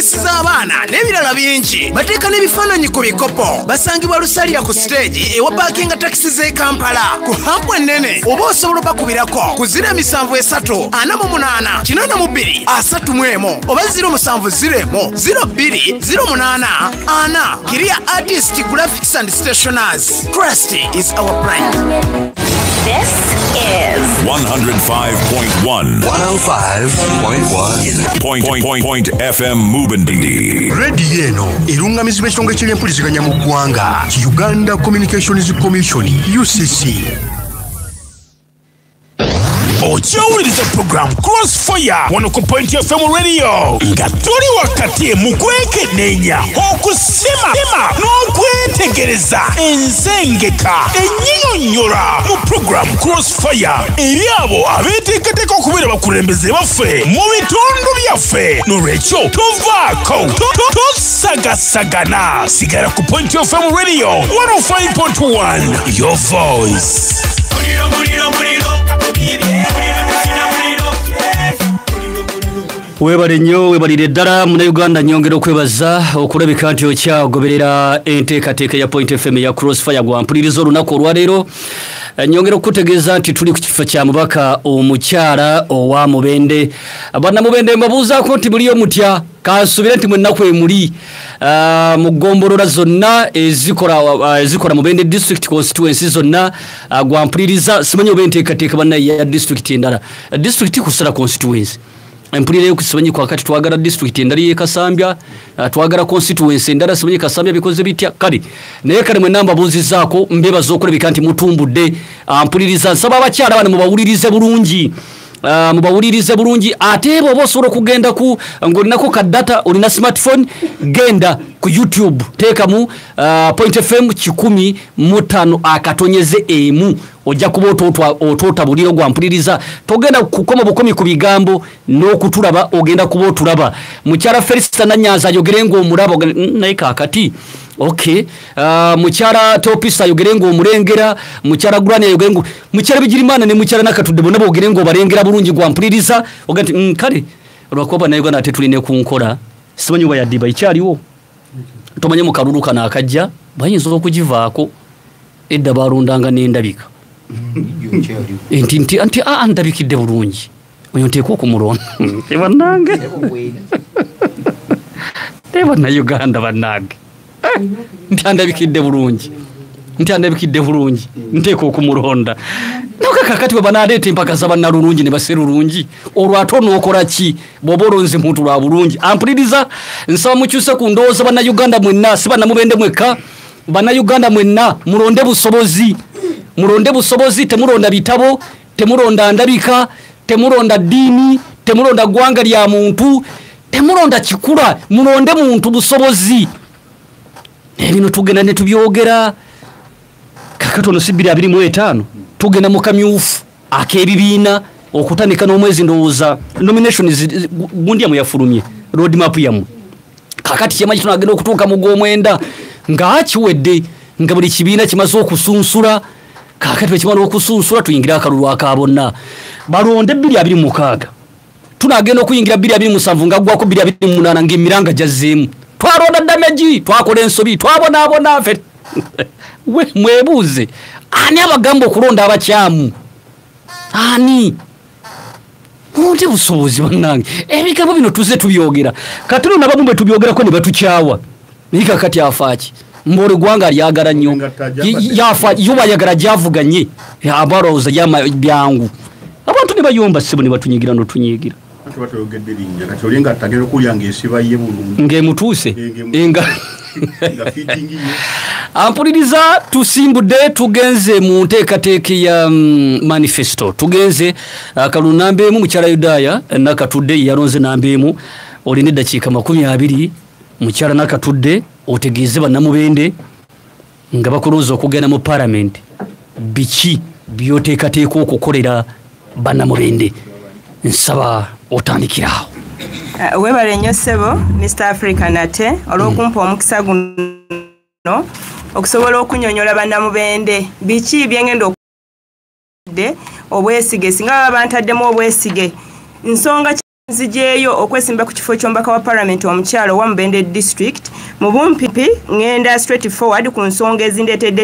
Leesi z'abaana n'ebirala bingi. Bateeka n'ebifaananyi ku bikopo. Basangibwa Lusalya ku siteegi ewa paakinga takisi z'e Kampala ku hampu ennene, oba osobola obakubirako ku 073 48 82 31 oba 070 02 08 4. Kiria Artist Graphics and Stationers. Trust is our pride. This is 105.1 105.1 point point point point FM Mubindi. Rediyo eno erungamizibwa ekitongole ky'ebyempuliziganya mu ggwanga ki Uganda Communications Commission UCC. Okyawuliriza program Crossfire wano ku Point FM Radio, nga tuli wakati mu kwekenneenya, okusima n'okwetegereza ensengeka ennyonyola mu program Crossfire eri abo abeeteekateeka okubeera abakulembeze baffe mu bitundu byaffe. N'olwekyo tovaako, tosagasagana, sigala ku Point FM Radio 105.1, your voice. Webale nnyo, webalire ddala Munnayuganda. Nyongera okwebaza okulabika nti okyagoberera enteekateeka ya Point FM ya Crossfire gwampuliriza olunaku olwaleero. Nyongera okutegeeza nti tuli ku kifo kya mubaka omukyala owa Mubende. Bannamubende mbabuuzaako nti muliyo mutya? Kansubire nti mwennaku emuli mu ggombolola zonna ezikola Mubende district constituency zonna gwampuliriza. Simanyi oba enteekateeka bannaye ya district endala, district kusala constituency empulira simanyi kwakati twagala district endala y'e Kasambya, twagala constituency endala, simanyi Kasambya bikoze bitya. Kale naye kale mwenna mbabuuzizaako, mbebaza okulabika nti mutumbudde. Mpuliriza, nsaba abakyala bano mubawulirize bulungi, mubawulirize bulungi. Ate bw'oba osobola okugenda ku ng'olinako ka data, olina smartphone, genda ku YouTube, teekamu Point FM 105.1, ojja kuba otoota buliro gwampuliriza. Togenda kukoma bukomi ku bigambo n'okutulaba, ogenda kuba otulaba. Mukyala Felicita Nanyanza ayogere ng'omulaba, naye kaakati okay. Mukyala Topisa ayogere ng'omulengera, mukyala Gurani ayogere ngo, mukyala Bigirimana ne mukyala Nakatudde bonna boogere ng'obalengera bulungi gwampuliriza. Ogenda nti kale olwakuba Bannayuganda ate tulina ku nkola, simanyi oba yaddiba ekyaliwo, tomanye mu kalulu kano akajja bayinza okugivaako. Edda balondanga n'endabika nti nti nti ndabikidde bulungi, oyo nteekwa okumulonda. Bannange, Bannayuganda bannange, nti andabikidde bulungi, nti andabikidde bulungi, nteekwa okumulonda. Noka kakati bwe banaaleeta empaka za bannalulungi ne baserulungi, olwo ate onookola ki bw'oba olonze muntu lwa bulungi? Ampuliriza, nsaba mukyuse ku ndowooza Bannayuganda mwenna, si Bannamubende mwekka, Bannayuganda mwenna mulonde busobozi, mulonde busobozi. Temulonda bitabo, temulonda ndabika, temulonda ddiini, temulonda ggwanga lya muntu, temulonda kikula, mulonde muntu busobozi. Naye bino tugenda ne tubyogera kakati ono si 2025, tugenda mu kamyufu ak'ebibiina okutandika n'omwezi. Ndowooza nomination gundi yammwe yafulumye road map yammwe. Kakati kyemanyi tunagenda okutuuka mu gw'omwenda nga kiwedde, nga buli kibiina kimaze okusunsula. Kakati bwe kimala okusunsula tuyingire akalulu aka bonna balonde 2026, tunagenda okuyingira 2027 nga ggwako 2028 ng'emiranga gyazzeemu. Twalonda damage, twakola ensobi, twabonaabona ffe. Mwebuuze ani abagamba okulonda abakyamu? Ani mulonde busobozi bannange. Ebigambo bino tuzze tubyogera, kati no nabamu bwe tubyogerako ne batukyawa. Naye kakati afaaki mboole eggwanga lyagala nnyo, yafa yo bayagala gyavuganye, abalowooza byangu, abantu ne bayomba ssebo ne batunyigira n'otunyigira ng'emutuuse nga ampuliriza. Tusimbudde, tugenze mu nteekateeka ya manifesto, tugenze akalulu namba emu. Mukyala Yudaaya Nakatudde yalonze namba emu. Olina eddakiika 20, mukyala Nakatudde, otegeeze Bannamubende nga bakulonze okugenda mu palamenti biki by'oteekateeka okukolera Bannamubende. Nsaba otandikirawo. Webale nnyo ssebo Mr Africa nate olw'okumpa omukisa guno okusobola okunyonyola Bannamubende biki byengenda okudde obwesige singa baba bantaddemu obwesige nsonga. Nzijeeyo okwesimba ku kifo ky'omubaka wa Palamenti omukyala owa Mubende District. Mu bumpipi, ŋŋenda straight forward ku nsonga ezindeetedde.